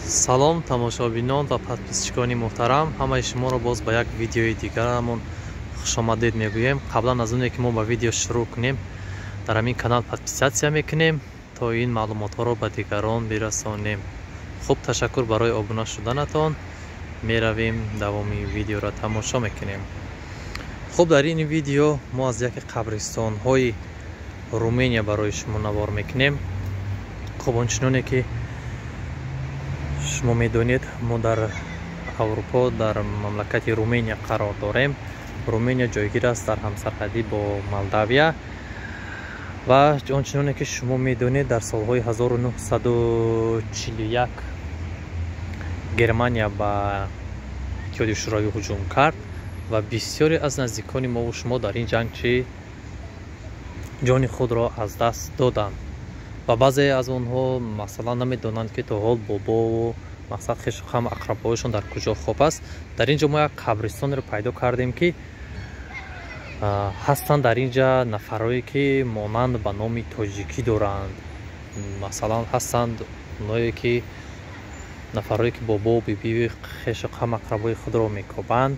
Салом, тамошобинон ва подписчикони муҳтарам, ҳамаи шуморо боз ба як видеои дигарамон хушомадед мегӯем. Қаблан аз оне ки мо ба видео шурӯъ кунем, дар ҳамин канал подписаться мекунем, то ин маълумотҳоро ба дигарон бирасонем. Хуб, ташаккур барои обуна шуданатон. Меравем, давоми видеоро тамошо мекунем. Хуб, дар ин видео мо аз яке қабристонҳои Румения барои шумо навор мекунем. Хуб, ончуноне ки шумо медонед, мо дар Аврупо, дар мамлакати Румения қарор дорем. Румения ҷойгир аст дар ҳамсарҳадӣ бо Молдавия ва ончуноне ки шумо медонед, дар солҳои 1941 Германия ба Иттиҳоди Шӯравӣ ҳуҷум кард ва бисёре аз наздикони мову шумо дар ин ҷанг чӣ ҷони худро аз даст доданд ва баъзе аз онҳо, масалан, намедонанд, ки то ҳол бобову, мақсад, хешу хам ақрабоҳояшон дар куҷо хоб аст. Дар ин ҷо мо як қабристонеро пайдо кардем, ки ҳастанд дар ин ҷа нафарое, ки монанд ба номи тоҷикӣ доранд. Масалан, ҳастанд оное ки нафарое, ки бобову бибии, хешу хам ақрабои худро мекобанд.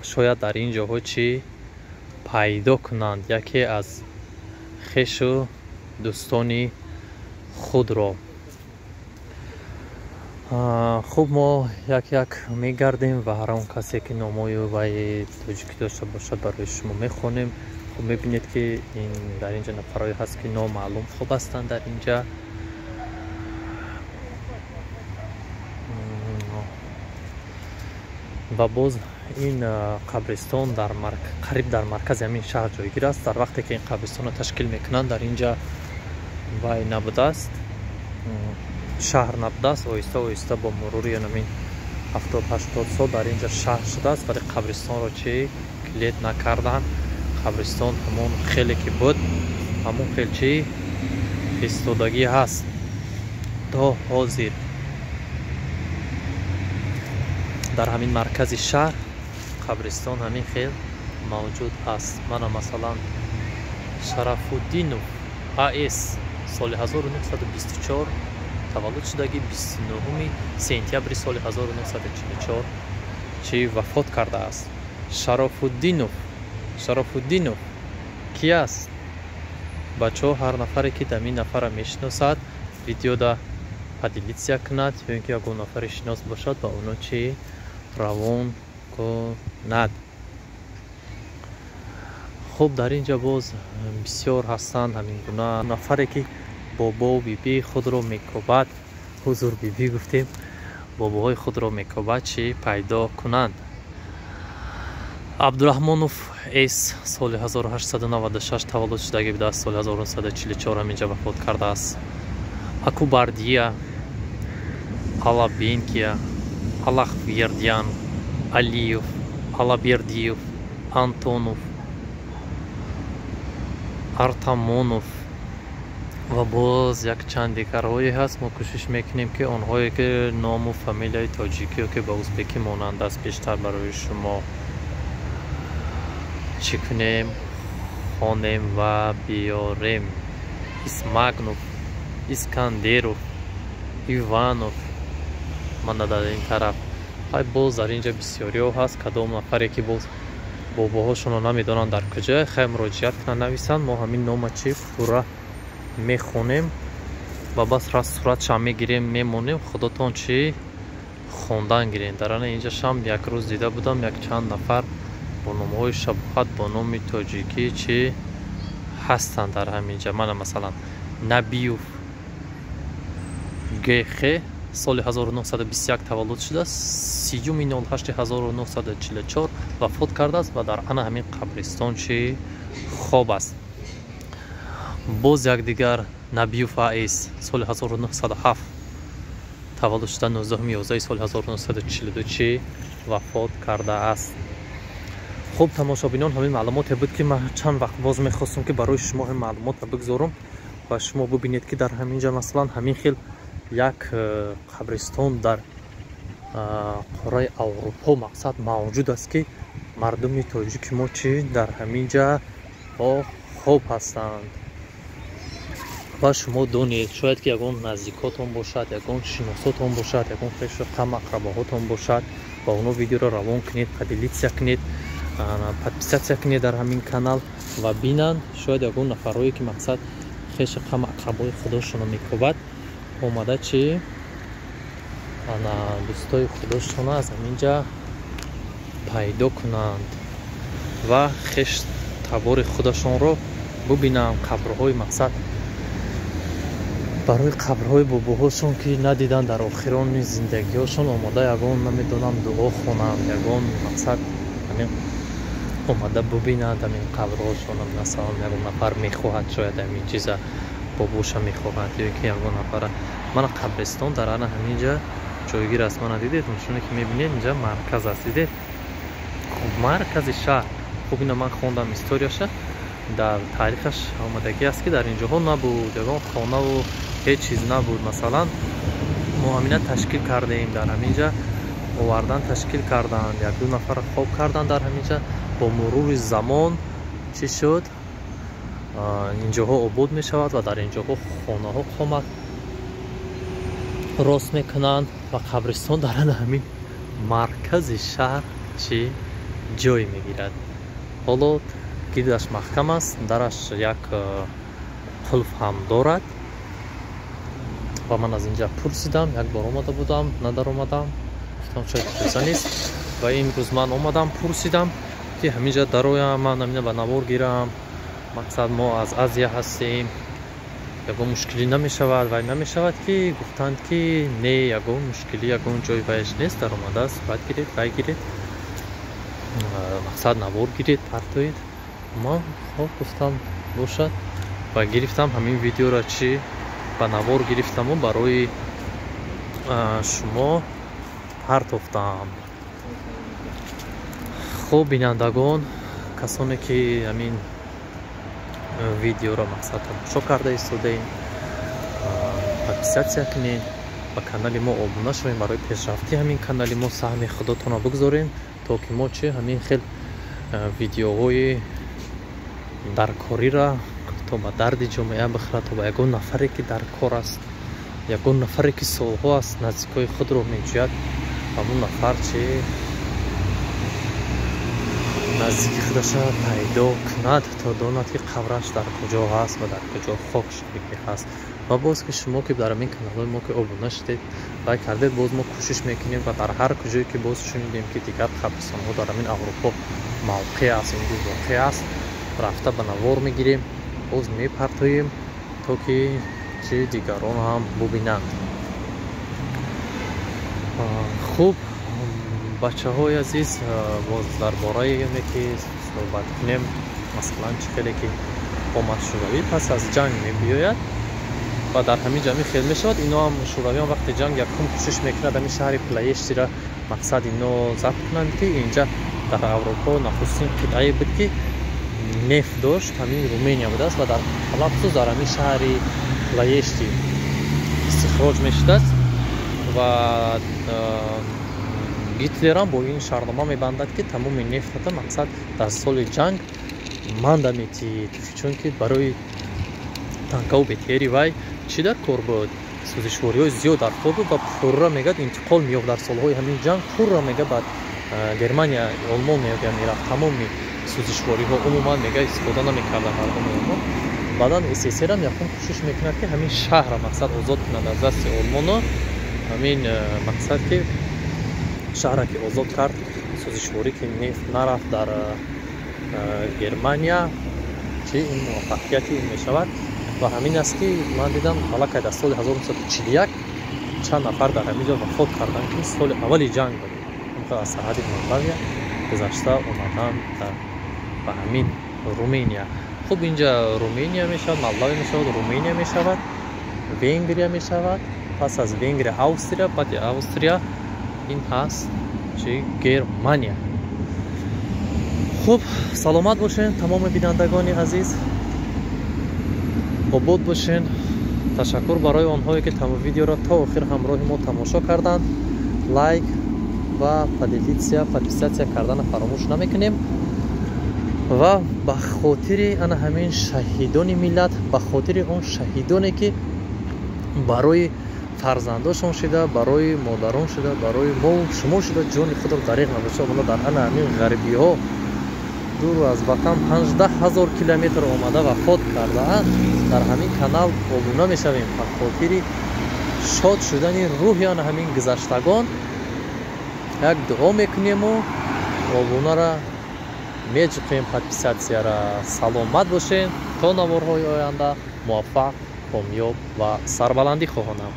Шояд дар ин ҷоҳо чӣ пайдо кунанд яке аз хешу дӯстони худро. Хуб, мо як як мегардем ва ҳар он касе, ки номҳои вай тоҷикӣ дошта бошад, барои шумо мехонем. Хуб, мебинед, ки дар ин ҷа нафарое ҳаст, ки номаълум хоб ҳастанд дар ин ҷа. Ва боз ин қабристон дар қариб дар маркази ҳамин шаҳр ҷойгир аст. Дар вақте ки ин қабристонро ташкил мекунанд, дар ин ҷа вай набудааст, шаҳр набудааст. Оҳиста оҳиста бо мурури ҳамин 70-80 сол дар ин ҷа шаҳр шудааст, вале қабристонро чӣ клет накарданд. Қабристон ҳамон хеле ки буд, ҳамон хел чӣ истодагӣ ҳаст то ҳозир. Дар ҳамин маркази шаҳр қабристон ҳамин хел мавҷуд ҳаст. Мана, масалан, Шарафуддинов АС, соли 1924 таваллуд шудагӣ, 29 сентябри соли 1944 чӣ вафот кардааст. Шарофуддинов, Шарофуддинов ки аст? Бачаҳо, ҳар нафаре, ки дар ин нафарро мешиносад, видеода поделиться кунад ё ин ки ягон нафаре шинос бошад, ба оно чӣ равон кунад. Хуб, дар ин ҷа боз бисёр ҳастанд ҳамин гуна нафаре, ки бобову бибии худро мекобад. Ҳузур, бибӣ гуфтем, бобоҳои худро мекобад, чӣ пайдо кунанд. Абдураҳмонов С, соли 1896 таваллуд шудагӣ будааст, соли 1944 ҳаминҷа вафот кардааст. Акубардия, Алабенкия, Алахвердян, Алиев, Алабердиев, Антонов, Артамонов ва боз якчанд дигарҳое ҳаст. Мо кӯшиш мекунем, ки онҳое, ки ному фамилияи тоҷикиё, ки ба узбекӣ монанд аст, бештар барои шумо чӣ кунем, хонем ва биёрем. Исмагнов, Искандеров, Иванов, мана дар ин тараф. Ай, боз дар ин ҷа бисёриҳо ҳаст. Кадом нафаре, ки боз бобоҳошонро намедонанд дар куҷо, хай муроҷиат кунанд, нависанд. Мо ҳамин нома чӣ пурра мехонем ва бас раст суратшам мегирем, мемонем, худотон чӣ хондан гирем. Дар ана инҷа шам як рӯз дида будам, якчанд нафар бо номҳои шабоҳат бо номи тоҷикӣ чӣ ҳастанд дар ҳамин ҷа. Мана, масалан, Набиев ГХ, соли 1921 таваллуд шудааст, 30.08.1944 вафот кардааст ва дар ана ҳамин қабристон чӣ хоб аст. Боз якдигар Набиев АС, соли 1907 таваллуд шуда, 19.11 соли 1942 чӣ вафот кардааст. Хуб, тамошобинон, ҳамин маълумоте буд, ки ман чанд вақт боз мехостам, ки барои шумо ҳамин маълумотро бигзорам ва шумо бибинед, ки дар ҳамин ҷа, масалан, ҳамин хел як қабристон дар қораи Аврупо, мақсад, мавҷуд аст, ки мардуми тоҷики мо чӣ дар ҳамин ҷа хоб ҳастанд. Ва шумо донед, шояд ки ягон наздикотон бошад, ягон шиносотон бошад, ягон хешу қам ақрабоҳотон бошад, ба оно видеоро равон кунед, поделиться кунед, подписаться кунед дар ҳамин канал ва бинанд. Шояд ягон нафарҳое ки мақсад хешу қам ақрабои худошонро мекӯбад, омада чи ана дӯстои худошонро аз ҳамин ҷа пайдо кунанд ва хеш табори худашонро бубинанд. Қабрҳои мақсад барои қабрҳои бобоҳошон ки надиданд дар охирони зиндагиҳошон, омода ягон, намедонам, дуо хонанд, ягон мақсад ҳамин омада бубинанд ҳамин қабрҳошон. Масалан, ягон нафар мехоҳад, шояд ҳамин чиза бобоша мехоҳад ё ки ягон нафара. Мана қабристон дар ана ҳамин ҷа ҷойгир аст. Мана дидед, чуне ки мебинед, инҷа марказ аст, дидед, хуб, маркази шаҳр. Хуб, ина ман хондам историяша, дар таърихаш омадагӣ аст, ки дар ин ҷоҳо набуд ягон хонаву ҳеҷ чиз набуд. Масалан, мо ҳамина ташкил кардаем, дар ҳамин ҷа овардан ташкил карданд, якду нафар хоб карданд дар ҳамин ҷа. Бо мурури замон чӣ шуд? Инҷоҳо обод мешавад ва дар инҷоҳо хонаҳо қомат рост мекунанд ва қабристон дар ҳамин маркази шаҳр чӣ ҷой мегирад. Ҳоло гирдаш маҳкам аст, дараш як қулф ҳам дорад. Ва ман аз инҷа пурсидам, як бор омада будам, надаромадам, гуфтам, шояд иҷоза нест. Ва имрӯз ман омадам, пурсидам, ки ҳаминҷа дароям, ман ҳамина ба навор гирам, мақсад мо аз Азия ҳастем, ягон мушкилӣ намешавад, вай намешавад, ки гуфтанд, ки не, ягон мушкилӣ, ягон ҷои вайш нест, даромада сурат гиред, вай гиред, мақсад навор гиред, партоед. Ман хоб гуфтам, бошад, ва гирифтам ҳамин видеоро, чӣ ба навор гирифтаму барои шумо партофтам. Хуб, бинандагон, касоне ки ҳамин видеоро мақсад тамошо карда истодаем, подписаться кунед, ба канали мо обуна шавем, барои пешрафти ҳамин канали мо саҳми худотонро бигзорем, то ки мо чи ҳамин хел видеоҳои даркориро то ба дарди ҷомеа бихӯрад, то ба ягон нафаре ки дар кор аст, ягон нафаре ки солҳо аст наздикои худро меҷӯяд, ҳамон нафар чи наздики худаша пайдо кунад, то донад, ки қабраш дар куҷо ҳаст ва дар куҷо хок шудагӣ ҳаст. Ва боз ки шумо ки дар ҳамин каналҳои мо ки обуна шудед, лайк кардед, боз мо кӯшиш мекунем ва дар ҳар куҷое ки боз шунидем, ки дигар қабристонҳо дар ҳамин Аврупо мавқеъ аст, имрӯз воқеъ аст, рафта ба навор мегирем, боз мепартоем, то ки чи дигарон ҳам бубинанд. Хуб, бачаҳои азиз, боз дар бораи оне ки суҳбат кунем, масалан, чӣ хеле ки омад Шӯравӣ пас аз ҷанг мебиёяд ва дар ҳамин ҷамъи хел мешавад. Ино ҳам, шӯравиам, вақти ҷанг якум кӯшиш мекунад ҳамин шаҳри Плоештира мақсад ино забт кунанд, ки инҷа дар Аврупо нахустин қитъае буд, ки нефт дошт, ҳамин Румения будааст ва дар алахусус дар ҳамин шаҳри Плоешти истихроҷ мешудааст. Ва Гитлерам бо ин шартнома мебандад, ки тамоми нефтата мақсад дар соли ҷанг манда метиҳид, чунки барои танкаву БТРи вай чӣ дар кор буд, сӯзишвориҳои зиёд дар кор буд. Ва пурра мегӯяд интиқол меёфт дар солҳои ҳамин ҷанг, пурра мега ба Германия, Олмон мега мерафт тамоми сӯзишвориҳо. Умуман мега истифода намекарданд мардуми Олмон. Баъдан СССРам якум кӯшиш мекунад, ки ҳамин шаҳрра мақсад озод кунад аз дасти Олмоно. Ҳамин мақсад ки шаҳра ки озод кард, сӯзишворӣ ки нефт нарафт дар Германия, чи ин муваффақияти ин мешавад. Ва ҳамин аст, ки ман дидам, аллакай дар соли 1941 чанд нафар дар ҳамин ҷо вафот карданд, ки соли аввали ҷанг буд, аз сарҳади Молдавия гузашта омадан ба ҳамин Руминия. Хуб, инҷа Руминия мешавад, Молдавия мешавад, Руминия мешавад, Венгрия мешавад, пас аз Венгрия Австрия, баъди Австрия ин ҳаст чи Германия. Хуб, саломат бошед, тамоми бинандагони азиз, обод бошен. Ташаккур барои онҳое, ки видеоро то охир ҳамроҳи мо тамошо карданд. Лайк ва поделиться, подписаться кардана фаромӯш намекунем. Ва ба хотири ана ҳамин шаҳидони миллат, ба хотири он шаҳидоне ки барои фарзандошон шида, барои модарон шида, барои мо шумо шида ҷони худро дариғ надошта, омада дар ана ҳамин ғарибиҳо дур аз ватан 15,000 километр омада вафот кардаанд. Дар ҳамин канал обуна мешавем ба хотири шод шудани рӯҳи ана ҳамин гузаштагон. Як дуо мекунему обунара меҷуқем, подписатсияра. Саломат бошед то наворҳои оянда. Муваффақ, комёб ва сарбаландӣ хоҳонам.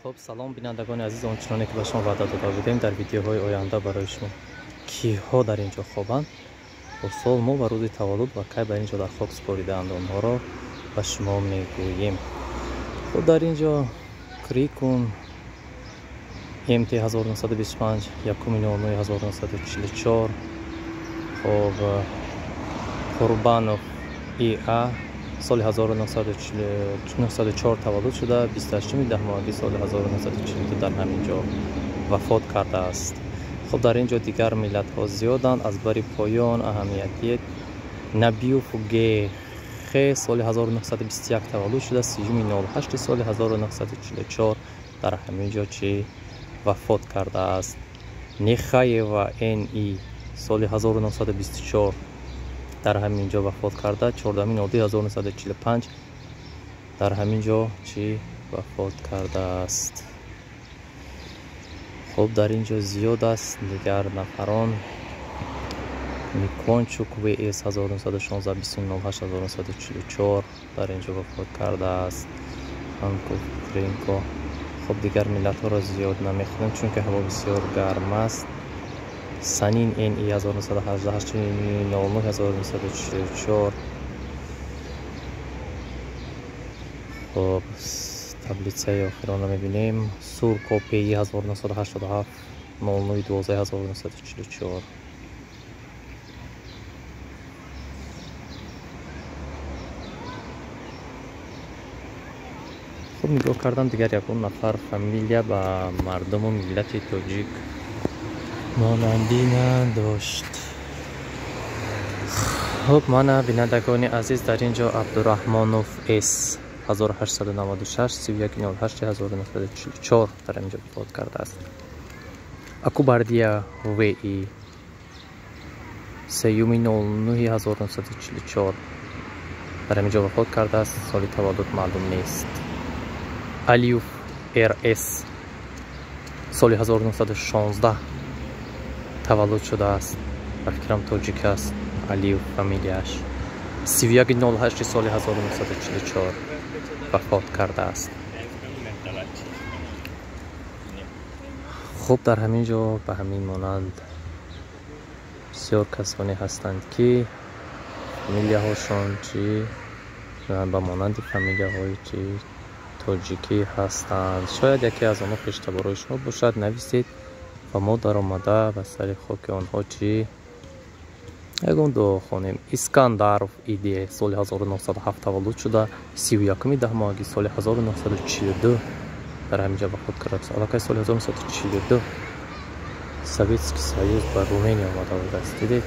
Хуб, салом бинандагони азиз, ончуноне ки ба шумо ваъда дода будем, дар видеоҳои оянда барои шумо киҳо дар ин ҷо хобанд, бо сол, моҳ ва рӯзи таваллуд ва кай ба ин ҷо дар хок супоридаанд, онҳоро ба шумо мегӯем. Хуб, дар ин ҷо Крикун МТ 1925 1.09.1944. Хуб, Қурбанов ИА соли 1904 таваллуд шуда, 28 даҳмоҳаги соли 1942 дар ҳамин ҷо вафот кардааст. Хуб, дар ин ҷо дигар миллатҳо зиёданд. Аз бари поён аҳамиятиет Набиюв ГХ соли 1921 таваллуд шуда, 30.08 соли 1944 дар ҳамин ҷо чӣ вафот кардааст. Нехаева НИ соли 1924 дар ҳамин ҷо вафот карда, 14.02.1945 дар ҳамин ҷо чӣ вафот кардааст. Хуб, дар ин ҷо зиёд аст дигар нафарон. Микончук ВС 1916 20.08.1944 дар ин ҷо вафот кардааст. Ханков Тренко. Хуб, дигар миллатҳоро зиёд намехонем, чунки ҳаво бисёр гарм аст. Санин НИ 1988 09.1944. Хуб, таблицаи охиронро мебинем. Сурко ПИ 1987 09.12.1944. Хуб, нигоҳ кардам, дигар ягон нафар фамилия ба мардуму миллати тоҷик монандӣ надошт. Хуб, мана бинандагони азиз, дар ин ҷо Абдураҳмонов С 1896 31.08.1944 дар ин ҷо вафот кардааст. Акубардия ВИ 3.09.1944 дар ин ҷо вафот кардааст, соли таваллуд маълум нест. Алиюв РС соли 1916 таваллуд шудааст, ба фикрам тоҷик аст. Алиюв фамилияш. 31.08 соли 1944 вафот кардааст. Хуб, дар ҳамин ҷо ба ҳамин монанд бисёр касоне ҳастанд ки фамилияҳошон чӣ ба монанди фамилияҳои чӣ тоҷикӣ ҳастанд. Шояд яке аз онҳо хештаборои шумо бошад, нависед ва мо даромада ба сари хоки онҳо чӣ ягон дуо хонем. Искандаров ИД соли 1907 таваллуд шуда, 31 даҳмоҳаги соли 1942 дар ҳамин ҷо вафот кардааст. Аллакай соли 1942 Советский Союз ба Румения омада будааст. Дидед?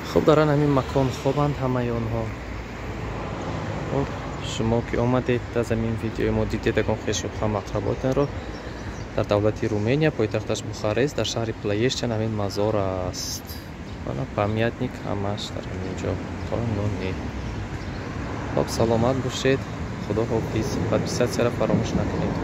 Хуб, дар ҳамин макон хобанд ҳамаи онҳо. Хуб, шумо ки омадед аз ҳамин видеои мо дидед ягон хешу ҳамақработанро дар давлати Румения, пойтахташ Бухарест, дар шаҳри Плоешти ҳамин мазор аст. Ана памятник ҳамаш дар ҳамин ҷо қонунӣ. Хуб, саломат бошед. Худо ҳофиз. Подписатсияро фаромӯш накунед.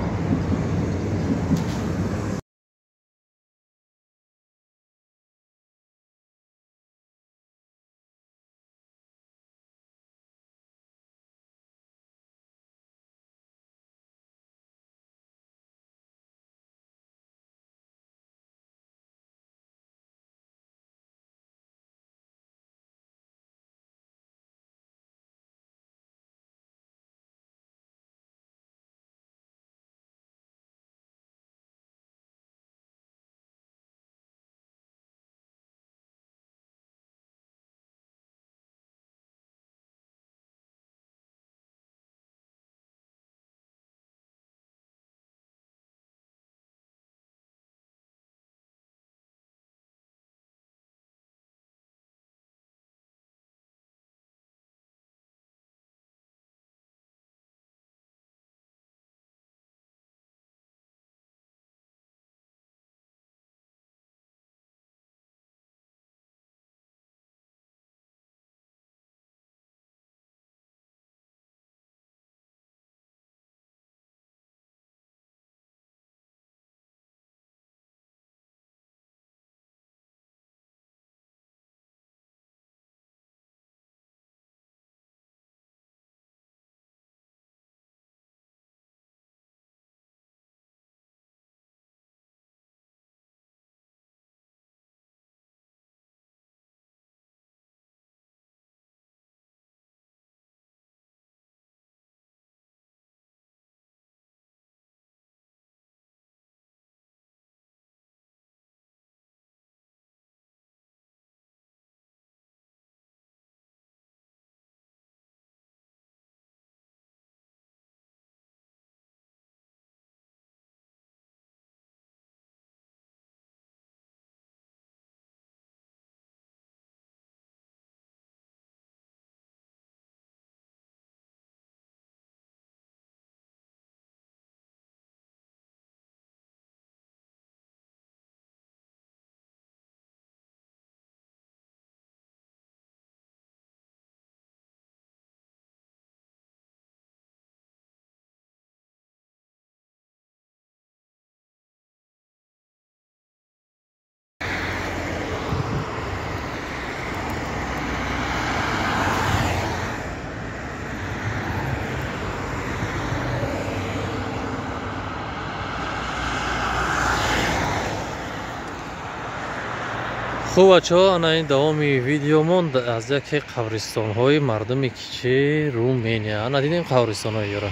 Хуб бачаҳо, ана ин давоми видеомон аз яке қабристонҳои мардуми кичи Румения. Ана дидем қабристонҳои ёра.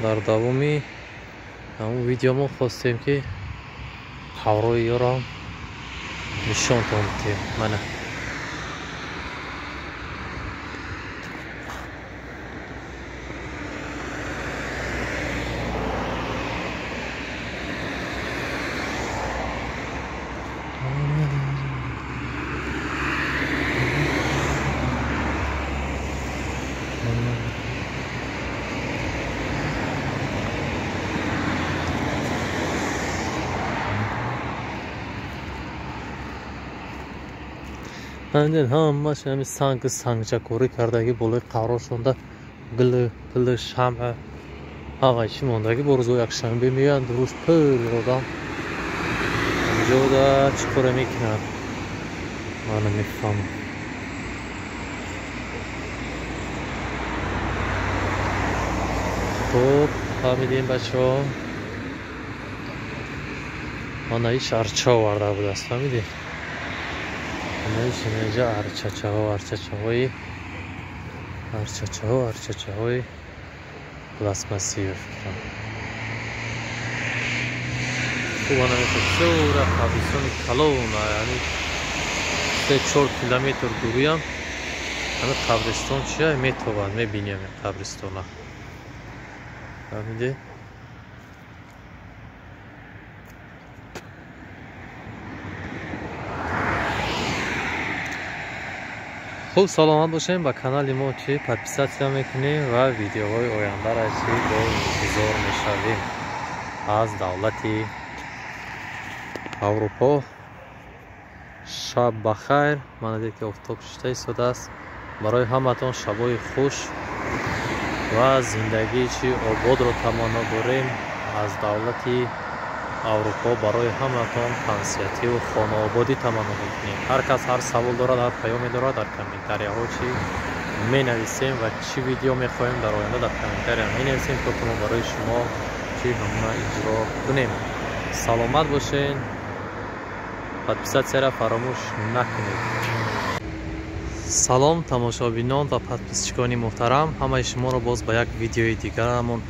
Дар давоми ҳамун видеомон хостем ки қабрҳои ёро нишонтон диҳем. Мана ҳамаш ҳами санг сангчакорӣ кардаги болои қаброшонда гили пили шамъ ҳамаи чӣ мондаги. Бо рӯзҳои якшанбе меоянд, рӯз пур одам ҷода чӣ коре мекунанд, ман намефаҳмам. Хуб фаҳмидем бачаҳо, мана иш арча оварда будааст, фаҳмидӣ? Инҷа арчачаҳо, арчачаҳои арчачаҳо, арчачаҳои пластмассӣ фикрам. Хуб ана мехоҳ қабристони калон, яъне 3-4 километр дуриям ҳамин қабристон чия метобанд, мебинем ин қабристона. Фаҳмидӣ? Хуб, саломат бошем. Ба канали мо чӣ подписатсия мекунем ва видеоҳои ояндаро чӣ бо интизор мешавем аз давлати Аврупо. Шаб бахайр. Мана дид ки офтоб шишта истодааст. Барои ҳаматон шабои хуш ва зиндагии чӣ ободро таманно дорем аз давлати Аврупо. Барои ҳаматон тансиҳативу хонаободӣ таманно мекунем. Ҳар кас ҳар савол дорад, ҳар паёме дорад, дар комментарияҳо чӣ менависем ва чӣ видео мехоҳем дар оянда дар комментария менависем, то ки мо барои шумо чӣ ҳамона иҷро кунем. Саломат бошен, подписатсияро фаромӯш накунед. Салом тамошобинон ва подписчикони муҳтарам, ҳамаи шуморо боз ба як видеои дигарамон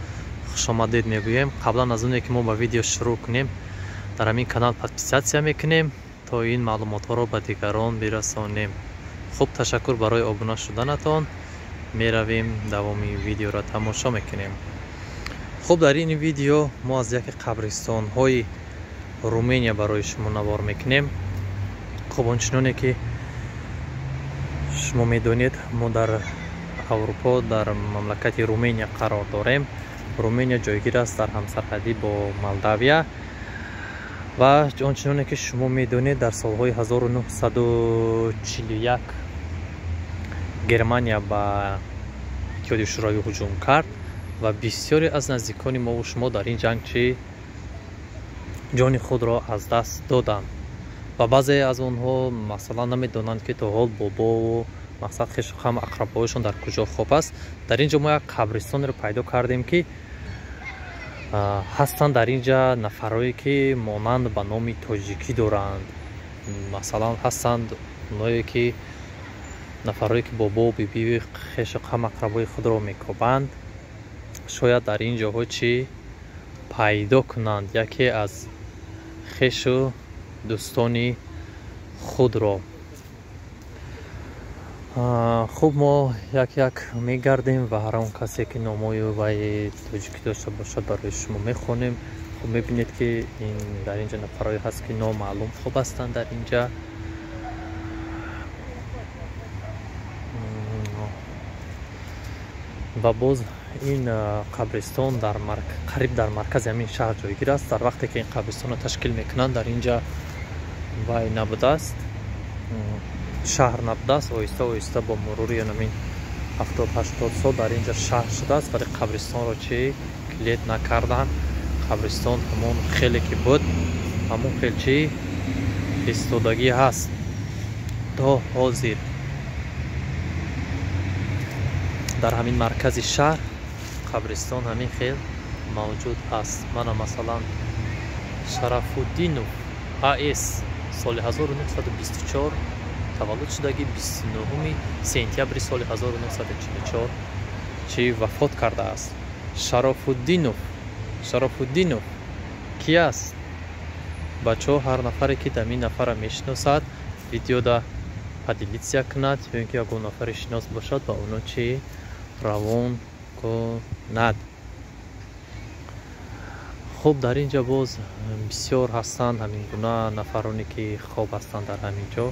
хушомадед мегӯем. Қаблан аз оне ки мо ба видео шурӯъ кунем, дар ҳамин канал подписатсия мекунем то ин маълумотҳоро ба дигарон бирасонем. Хуб, ташаккур барои обуна шуданатон. Меравем давоми видеоро тамошо мекунем. Хуб, дар ин видео мо аз яке қабристонҳои Румения барои шумо навор мекунем. Хуб, ончуноне ки шумо медонед, мо дар Аврупо дар мамлакати Румения қарор дорем. Румения ҷойгир аст дар ҳамсарҳадӣ бо Молдавия ва ончуноне ки шумо медонед, дар солҳои 1941 Германия ба Иттиҳоди Шӯравӣ ҳуҷум кард ва бисёре аз наздикони мову шумо дар ин ҷанг чӣ ҷони худро аз даст доданд ва баъзе аз онҳо масалан намедонанд ки то ҳол бобову мақсад хешу ҳам ақрабоҳояшон дар куҷо хоб аст. Дар ин ҷо мо як қабристонеро пайдо кардем ки ҳастанд дар ин ҷа нафарое ки монанд ба номи тоҷикӣ доранд. Масалан ҳастанд оное ки нафарое ки бобову бибии хешу ҳам ақрабои худро мекобанд, шояд дар ин ҷоҳо чӣ пайдо кунанд яке аз хешу дӯстони худро. Хуб, мо як-як мегардем ва ҳар он касе ки номҳои вай тоҷикӣ дошта бошад барои шумо мехонем. Хуб, мебинед ки дар ин ҷо нафарое ҳаст ки номаълум хоб ҳастанд дар ин ҷа. Ва боз ин қабристон қариб дар маркази ҳамин шаҳр ҷойгир аст. Дар вақте ки ин қабристонро ташкил мекунанд, дар ин ҷа вай набудааст, шаҳр набудааст. Оҳиста оҳиста бо мурури ҳамин 70-80 сол дар ин ҷа шаҳр шудааст, вале қабристонро чӣ клет накарданд. Қабристон ҳамон хеле ки буд, ҳамон хел чӣ истодагӣ ҳаст то ҳозир. Дар ҳамин маркази шаҳр қабристон ҳамин хел мавҷуд аст. Мана масалан Шарафуддинов АС Соли 1924 таваллуд шудаги, 29 сентябри соли 1944 чӣ вафот кардааст. Шарофуддинов. Шарофуддинов ки аст? Бачаҳо, ҳар нафаре ки ҳамин нафарро мешиносад, видеода поделиться кунад ё ин ки ягон нафаре шинос бошад, ба оно чӣ равон кунад. Хуб, дар ин ҷо боз бисёр ҳастанд ҳамин гуна нафароне, ки хоб ҳастанд. Дар ҳамин ҷо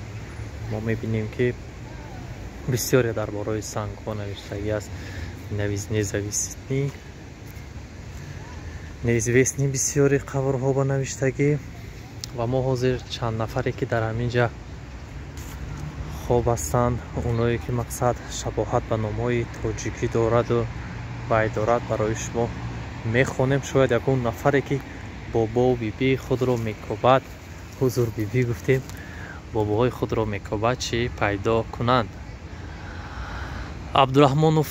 мо мебинем, ки бисёре дар бораи сангҳо навиштагӣ аст. Независимый, неизвестный, бисёри қабрҳо ба навиштагӣ. Ва мо ҳозир чанд нафаре, ки дар ҳамин ҷа хоб ҳастанд, оное ки мақсад шабоҳат ба номҳои тоҷикӣ дораду вай дорад, барои шумо мехонем. Шояд ягон нафаре, ки бобову бибии худро мекобад, ҳузур, бибӣ гуфтем, бобоҳои худро мекобад, чӣ пайдо кунанд. Абдураҳмонов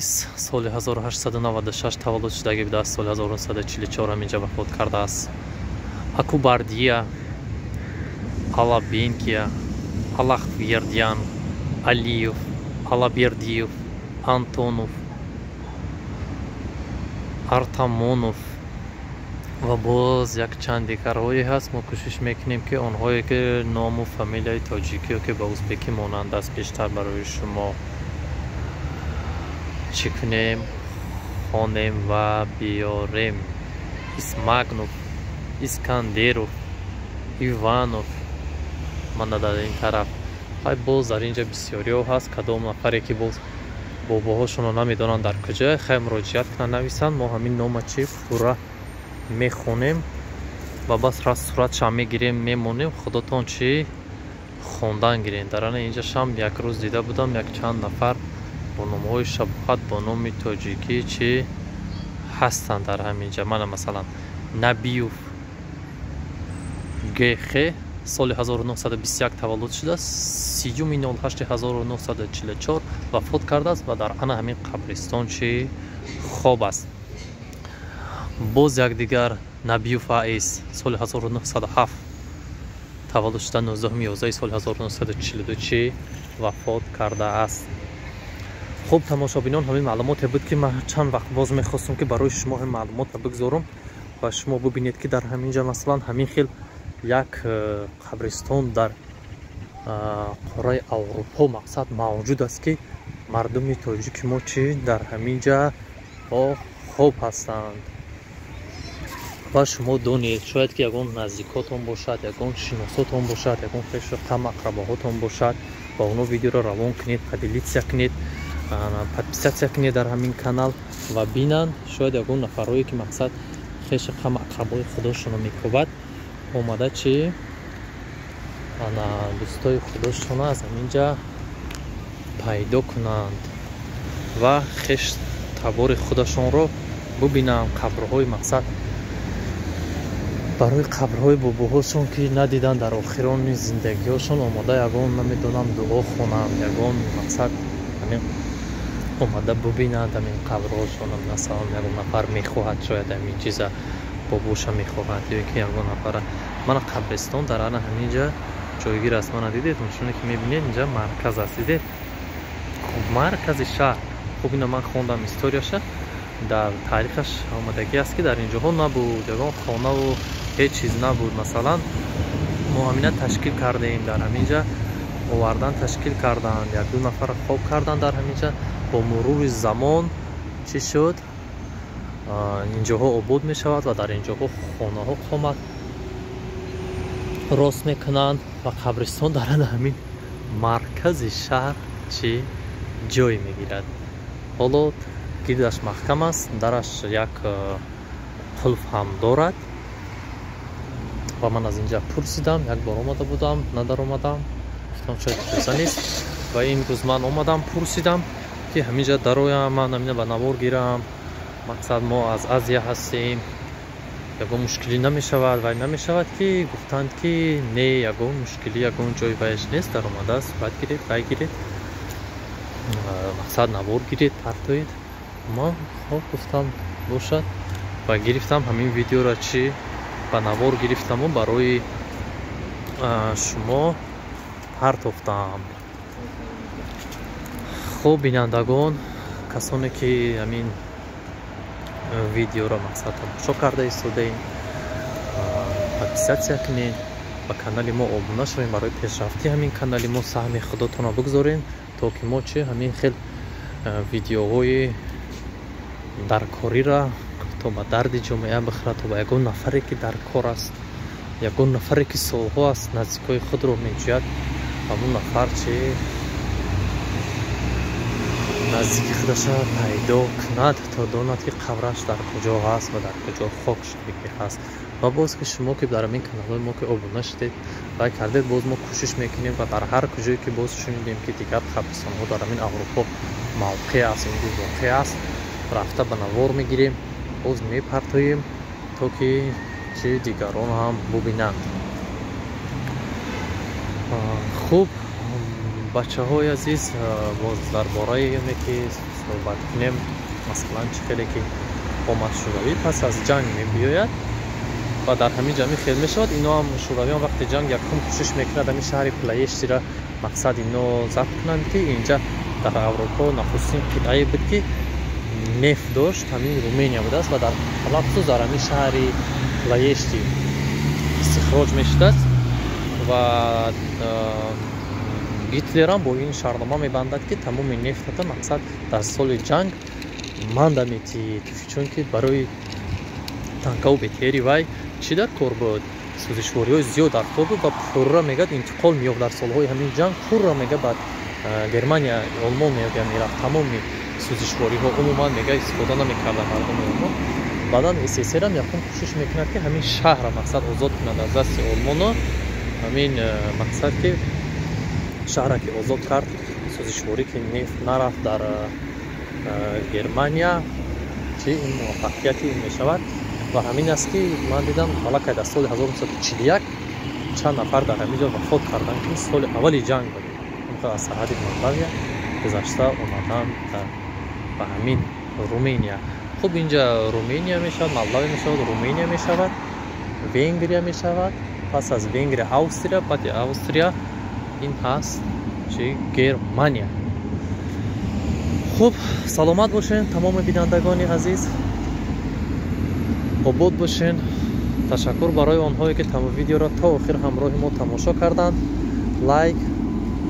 С, соли 1896 таваллуд шудагӣ будааст, соли 1944 ҳаминҷа вафот кардааст. Акубардия, Алабенкия, Алахвердян, Алиев, Алабердиев, Антонов, Артамонов ва боз якчанд дигарҳое ҳаст. Мо кӯшиш мекунем, ки онҳое ки ному фамилияи тоҷикӣ ё ки ба узбекӣ монанд аст, бештар барои шумо чӣ кунем, хонем ва биёрем. Исмагнов, Искандеров, Иванов. Мана, дар ин тараф ҳай боз дар ин ҷа бисёриҳо ҳаст. Кадом нафаре ки боз бобоҳошонро намедонанд дар куҷо, хай, муроҷиат кунанд, нависанд. Мо ҳамин нома чи пурра мехонем ва бас суратшам мегирем, мемонем, худотон чӣ хондан гирем. Дар ана инҷа шам як рӯз дида будам, якчанд нафар бо номҳои шабоҳат бо номи тоҷикӣ чӣ ҳастанд дар ҳамин ҷа. Мана, масалан, Набиюв ГХ, соли 1921 таваллуд шудааст, 30.08.1944 вафот кардааст ва дар ана ҳамин қабристон чӣ хоб аст. Боз якдигар, Набиюв АС, соли 1907 таваллуд шуда, 19.11 соли 1942 чӣ вафот кардааст. Хуб, тамошобинон, ҳамин маълумоте буд, ки ман чанд вақт боз мехостам, ки барои шумо ҳамин маълумотро бигзорам ва шумо бубинед, ки дар ҳамин ҷа, масалан, ҳамин хел як қабристон дар қораи Аврупо мақсад мавҷуд аст, ки мардуми тоҷики мо чӣ дар ҳамин ҷа хоб ҳастанд. Ва шумо донед, шояд ки ягон наздикотон бошад, ягон шиносотон бошад, ягон хешу қам ақрабоҳотон бошад, ба оно видеоро равон кунед, поделиться кунед, подписаться кунед дар ҳамин канал ва бинанд. Шояд ягон нафарҳое, ки мақсад хешу қам ақрабои худошонро мекӯбад, омада чӣ ана дӯстои худошонро аз ҳамин ҷа пайдо кунанд ва хеш табори худашонро бубинанд. Қабрҳои мақсад барои қабрҳои бобоҳошон, ки надиданд, дар охирони зиндагиҳошон омода ягон, намедонам, дуо хонанд, ягон мақсад ҳамин омада бубинанд ҳамин қабрҳошон. Масалан, ягон нафар мехоҳад, шояд ҳамин чиза бобоша мехоҳад ё ки ягон нафара. Мана, қабристон дар ана ҳамин ҷа ҷойгир аст. Мана, дидед, чуне ки мебинед, инҷа марказ аст, дидед? Хуб, маркази шаҳр. Хуб, ина ман хондам историяша, дар таърихаш омадагӣ аст, ки дар ин ҷоҳо набуд ягон хонаву ҳеҷ чиз набуд. Масалан, мо ҳамина ташкил кардем, дар ҳамин ҷа овардан, ташкил карданд, якду нафар хоб карданд дар ҳамин ҷа. Бо мурури замон чӣ шуд? Инҷоҳо обод мешавад ва дар инҷоҳо хонаҳо қомат рост мекунанд ва қабристон дар ҳамин маркази шаҳр чӣ ҷой мегирад. Ҳоло гирдаш маҳкам аст, дараш як қулф ҳам дорад. Ва ман аз инҷа пурсидам, як бор омада будам, надаромадам, гуфтам, шояд иҷоза нест. Ва имрӯз ман омадам, пурсидам, ки ҳаминҷа дароям, ман ҳамина ба навор гирам, мақсад мо аз Азия ҳастем, ягон мушкилӣ намешавад, вай намешавад, ки гуфтанд, ки не, ягон мушкилӣ, ягон ҷои вайш нест, даромада сурат гиред, вай гиред, мақсад навор гиред, партоед. Ман хоб гуфтам, бошад, ва гирифтам ҳамин видеоро, чӣ ба навор гирифтаму барои шумо партофтам. Хуб, бинандагон, касоне ки ҳамин видеоро мақсад тамошо карда истодаем, подписаться кунед, ба канали мо обуна шавем, барои пешрафти ҳамин канали мо саҳми худотонро бигзорем, то ки мо чи ҳамин хел видеоҳои даркориро то ба дарди ҷомеа бихӯрад, то ба ягон нафаре ки дар кор аст, ягон нафаре ки солҳо аст наздикҳои худро меҷӯяд, ҳамон нафар чи наздики худаша пайдо кунад, то донад, ки қабраш дар куҷо ҳаст ва дар куҷо хок шудагӣ ҳаст. Ва боз ки шумо ки дар ҳамин каналҳои мо ки обуна шудед, лайк кардед, боз мо кӯшиш мекунем ва дар ҳар куҷое ки боз шунидем, ки дигар қабристонҳо дар ҳамин Аврупо мавқеъ аст, имрӯз воқеъ аст, рафта ба навор мегирем, боз мепартоем, то ки чи дигарон ҳам бубинанд. Хуб, бачаҳои азиз, боз дар бораи оне ки суҳбат кунем, масалан, чӣ хеле ки омад Шӯравӣ пас аз ҷанг мебиёяд ва дар ҳамин ҷамъи хел мешавад. Ино ҳам, шӯравиам, вақти ҷанг якум кӯшиш мекунад ҳамин шаҳри Плоештира мақсад ино забт кунанд, ки инҷа дар Аврупо нахустин қитъае буд, ки нефт дошт, ҳамин Румения будааст ва дар алахусус дар ҳамин шаҳри Плоешти истихроҷ мешудааст. Ва Гитлерам бо ин шартнома мебандад, ки тамоми нефтата мақсад дар соли ҷанг манда метиҳӣ, чунки барои танкаву БТРи вай чӣ дар кор буд, сӯзишвориҳои зиёд дар кор буд. Ва пурра, мегӯяд, интиқол меёфт дар солҳои ҳамин ҷанг, пурра, мега, ба Германия, Олмон, мега, мерафт тамоми сӯзишвориҳо. Умуман, мега, истифода намекарданд мардуми Олмон. Баъдан СССРам якум кӯшиш мекунад, ки ҳамин шаҳрра мақсад озод кунад аз дасти Олмоно. Ҳамин мақсад ки шаҳра ки озод кард, сӯзишворӣ ки нефт нарафт дар Германия, чи ин муваффақияти ин мешавад. Ва ҳамин аст, ки ман дидам, аллакай дар соли 1941 чанд нафар дар ҳамин ҷо вафот карданд, ки соли аввали ҷанг буд, аз сарҳади Молдавия гузашта омаданд ба ҳамин Руминия. Хуб, инҷа Руминия мешавад, Молдавия мешавад, Руминия мешавад, Венгрия мешавад, пас аз Венгрия Австрия, баъди Австрия ин ҳаст чи Германия. Хуб, саломат бошед, тамоми бинандагони азиз, обод бошен. Ташаккур барои онҳое, ки видеоро то охир ҳамроҳи мо тамошо карданд. Лайк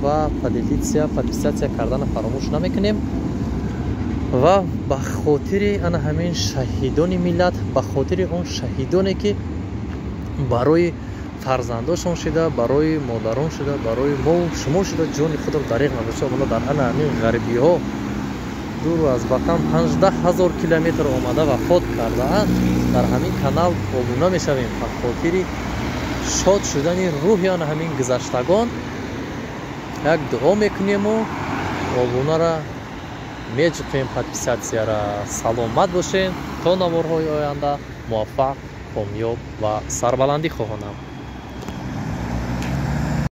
ва поделиться, подписаться кардана фаромӯш намекунем. Ва ба хотири ана ҳамин шаҳидони миллат, ба хотири он шаҳидоне, ки барои фарзандошон шида, барои модарон шида, барои мо шумо шида, ҷони худро дареғ надошта, омада дар ана ҳамин ғарибиҳо, дур аз ватан, 15 000 километр омада вафот кардаанд, дар ҳамин канал обуна мешавем. Ба хотири шод шудани рӯҳи ана ҳамин гузаштагон як дуо мекунему обунара меҷуқем, подписаться ра. Саломат бошед, то наворҳои оянда муваффақ, комёб ва сарбаландӣ хоҳонам.